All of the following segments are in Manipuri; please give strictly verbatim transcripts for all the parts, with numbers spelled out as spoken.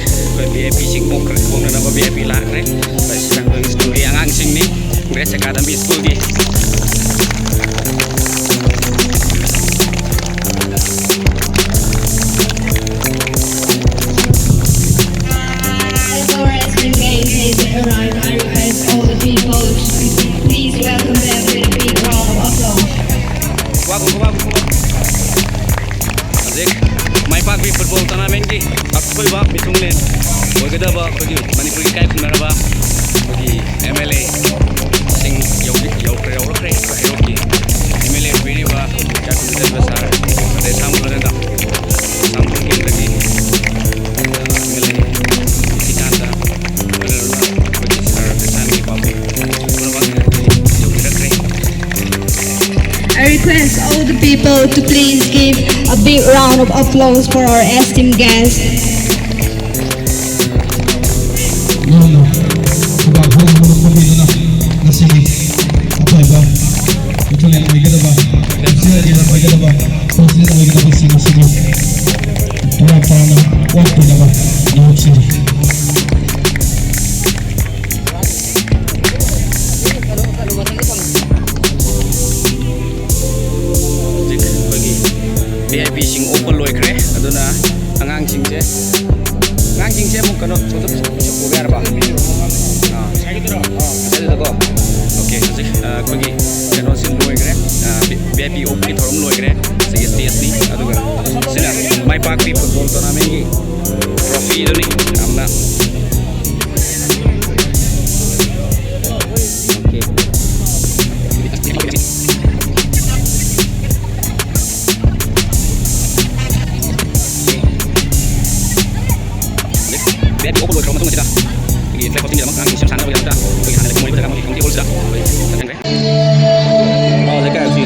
ꯑꯩꯈꯣꯏ ꯚꯤ ꯑꯥꯏ ꯄꯤꯁꯤꯡ ꯑꯃꯨꯛ ꯈꯔ ꯈꯣꯡꯅꯅꯕ ꯚꯤ ꯑꯥꯏ ꯄꯤ ꯂꯥꯛꯈ꯭ꯔꯦ꯫ ꯑꯩꯈꯣꯏ ꯁꯤꯗ ꯑꯩꯈꯣꯏꯒꯤ ꯁ꯭ꯀꯨꯜꯒꯤ ꯑꯉꯥꯡꯁꯤꯡꯅꯤ, ꯒ꯭ꯔꯦꯁ ꯑꯦꯀꯥꯗꯃꯤ ꯁ꯭ꯀꯨꯜꯒꯤ꯫ As our S T M Games has arrived, I request all the people to please welcome them with a big round of applause. ꯍꯧꯖꯤꯛ ꯃꯥꯏ ꯄꯥꯛꯄꯤ ꯐꯨꯠꯕꯣꯜ ꯇꯣꯔꯅꯥꯃꯦꯟꯒꯤ ꯑꯀꯣꯏꯕ ꯃꯤꯊꯨꯡꯂꯦꯟ ꯑꯣꯏꯒꯗꯕ ꯑꯩꯈꯣꯏꯒꯤ ꯃꯅꯤꯄꯨꯔꯒꯤ ꯏꯀꯥꯏ ꯈꯨꯝꯅꯔꯕ ꯑꯩꯈꯣꯏꯒꯤ ꯑꯦꯝ ꯑꯦꯜ ꯑꯦꯁꯤꯡ ꯌꯧꯔꯛꯈ꯭ꯔꯦ, ꯌꯧꯔꯛꯈ꯭ꯔꯦ꯫ ꯑꯩꯈꯣꯏ ꯍꯩꯔꯣꯛꯀꯤ ꯑꯦꯝ ꯑꯦꯜ ꯑꯦ ꯑꯣꯏꯕꯤꯔꯤꯕ ꯀꯥꯏꯀꯨꯝꯖꯩ ꯁꯥꯔ, ꯑꯗꯩ ꯑꯁꯥꯝ ꯂꯣꯏꯅꯅ ꯑꯁꯥꯝ ꯀꯦꯟꯗ꯭ꯔꯒꯤ ꯑꯦꯝ ꯑꯦꯜ ꯑꯦ ꯁꯤꯀꯥꯟꯇ, ꯂꯣꯏꯅꯅ ꯑꯩꯈꯣꯏꯒꯤ ꯁꯥꯔ ꯀ꯭ꯔꯤꯁꯥꯟꯒꯤ ꯄꯥꯕꯨꯡ ꯄꯨꯝꯅꯃꯛ ꯌꯧꯕꯤꯔꯛꯈ꯭ꯔꯦ꯫ I request all the people to please give a big round of applause for our esteemed guests. ꯌꯥꯝꯅ ꯈꯨꯕꯥꯛ ꯍꯧꯅ ꯍꯧꯅ ꯐꯝꯕꯤꯗꯨꯅ ꯉꯁꯤꯒꯤ ꯑꯊꯣꯏꯕ ꯃꯤꯊꯨꯡꯂꯦꯟ ꯑꯣꯏꯒꯗꯕ, ꯁꯤꯔꯒꯦꯟ ꯑꯣꯏꯒꯗꯕ, ꯄ꯭ꯔꯁꯤꯗꯦꯟ ꯑꯣꯏꯒꯗꯕꯁꯤꯡ ꯑꯁꯤꯕꯨ ꯄꯨꯔꯥ ꯇꯥꯅ ꯑꯣꯛꯄꯤꯅꯕ ꯅꯤꯡꯁꯤꯡꯖꯔꯤ꯫ ꯍꯧꯖꯤꯛ ꯑꯩꯈꯣꯏꯒꯤ ꯚꯤ ꯑꯥꯏ ꯄꯤꯁꯤꯡ ꯑꯣꯛꯄ ꯂꯣꯏꯈ꯭ꯔꯦ꯫ ꯑꯗꯨꯅ ꯑꯉꯥꯡꯁꯤꯡꯁꯦ, ꯑꯉꯥꯡꯁꯤꯡꯁꯦ ꯑꯃꯨꯛ ꯀꯩꯅꯣ ꯄꯨꯕ ꯌꯥꯔꯕ? ꯑꯥ, ꯉꯁꯥꯏꯒꯤꯗꯨꯗꯀꯣ꯫ ꯑꯣꯀꯦ, ꯍꯧꯖꯤꯛ ꯑꯩꯈꯣꯏꯒꯤ ꯀꯩꯅꯣꯁꯤ ꯂꯣꯏꯈ꯭ꯔꯦ꯫ ꯚꯤ ꯑꯥꯏ ꯄꯤ ꯑꯣꯛꯄꯒꯤ ꯊꯧꯔꯝ ꯂꯣꯏꯈ꯭ꯔꯦ꯫ ꯁꯤꯒꯤ ꯁ꯭ꯇꯦꯖꯅꯤ꯫ ꯑꯗꯨꯒ ꯁꯤꯅ ꯃꯥꯏ ꯄꯥꯛꯄꯤ ꯐꯨꯠꯕꯣꯜ ꯇꯣꯔꯅꯥꯃꯦꯟꯒꯤ ꯇ꯭ꯔꯣꯐꯤꯗꯨꯅꯤ꯫ ꯌꯥꯝꯅ ꯕꯦꯠ ꯑꯣꯐ ꯂꯣꯏꯈ꯭ꯔꯕ ꯃꯇꯨꯡ ꯑꯁꯤꯗ ꯑꯩꯈꯣꯏꯒꯤ ꯐ꯭ꯂꯦꯛ ꯍꯣꯁꯇꯤꯡꯒꯤꯗꯃꯛ ꯑꯉꯥꯡꯁꯤꯡ ꯁꯦꯝ ꯁꯥꯅꯕꯒꯤꯗꯃꯛꯇ ꯑꯩꯈꯣꯏꯒꯤ ꯍꯥꯟꯅ ꯂꯩꯕ ꯃꯣꯏ ꯖꯒꯥ ꯑꯃꯒꯤ ꯀꯝꯃ꯭ꯌꯨꯅꯤꯇꯤ ꯍꯣꯜꯁꯤꯗ ꯑꯩꯈꯣꯏ ꯆꯠꯍꯟꯈ꯭ꯔꯦ꯫ ꯑꯣ, ꯂꯩꯀꯥꯏ ꯑꯁꯤ꯫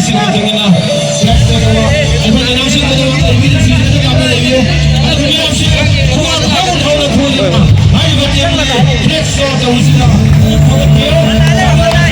ꯁꯤꯒꯤ ꯃꯇꯨꯡ ꯏꯟꯅ ꯑꯩꯈꯣꯏ ꯏꯅꯥꯎꯁꯤꯡ ꯑꯗꯨ ꯂꯩꯕꯤꯔꯤꯕꯁꯤꯡ ꯑꯗꯨ ꯌꯥꯝꯅ ꯂꯩꯕꯤꯌꯨ꯫ ꯑꯗꯨ ꯃꯤꯌꯥꯝꯁꯤ ꯈꯨꯋꯥꯡ ꯊꯥꯡꯅ ꯊꯧꯅ ꯈꯣꯡꯖꯤꯟꯕ ꯍꯥꯏꯔꯤꯕ ꯇꯦꯞ ꯑꯁꯤ ꯐ꯭ꯂꯦꯛꯁ ꯁꯣ ꯇꯧꯕꯁꯤꯗ ꯊꯧꯒꯠꯄꯤꯌꯨ꯫